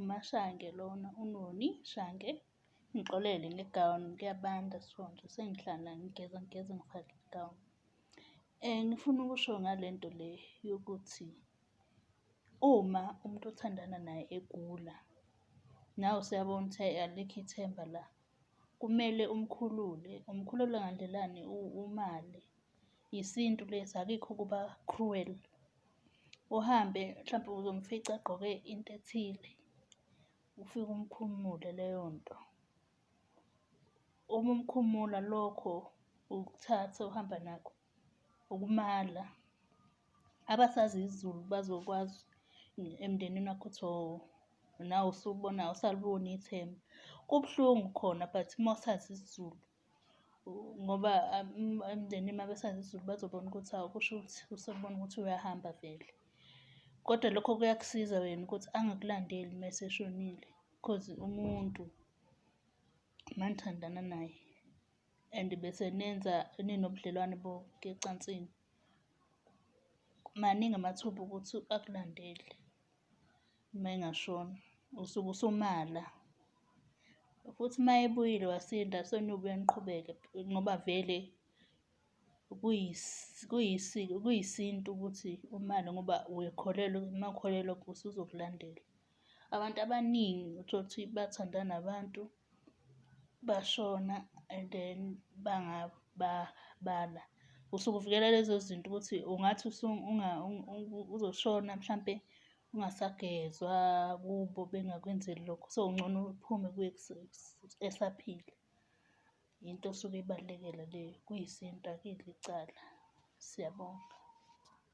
UMaShange lona, uNoni Shange. Ningixolele ngegawuni kuyabanda so nje sengihlala ngigeza ngigeza ngifake igawuni. Ngifuna ukusho ngale nto le yokuthi uma umuntu othandana naye egula, nawe usuyabona ukuthi hhayi alikho ithemba la, kumele umkhulule. Umkhulula ngandlelani? Umale, isintu lesi akikho ukuba cruel. Uhambe mhlampe uzomfica egqoke into ethile, ufike umkhumule leyo nto. Uma umkhumula lokho ukuthatha uhamba nakho, ukumala. Abasazi isiZulu bazokwazi emndenini wakho ukuthi hho, nawe usubona awusaliboni ithemba. Kubuhlungu khona but uma usazi isiZulu, ngoba emndenini uma besazi isiZulu bazobona ukuthi hawu kusho ukuthi usebona ukuthi uyahamba vele. Kodwa lokho kuyakusiza wena ukuthi angakulandeli uma eseshonile cause umuntu uma nithandana naye and bese nenza ninobudlelwane bokuya ecansini, maningi amathuba okuthi akulandele uma engashona. Usuke usumala, futhi uma ebuyile wasinda seniyobuya niqhubeke ngoba vele kuyisiko, kuyisintu ukuthi umale ngoba uyakholelwa, uma ukholelwa ukuthi uzokulandela. Abantu abaningi utholukuthi bathandana nabantu bashona and then bangababala. Usuke uvikela lezo zinto ukuthi ungathi uzoshona mhlampe ungasagezwa kubo bengakwenzeli lokho. So, ngcono uphume kuye esaphila. Into osuke uyibalekela leyo, kuyisintu akuyilo icala. Siyabonga.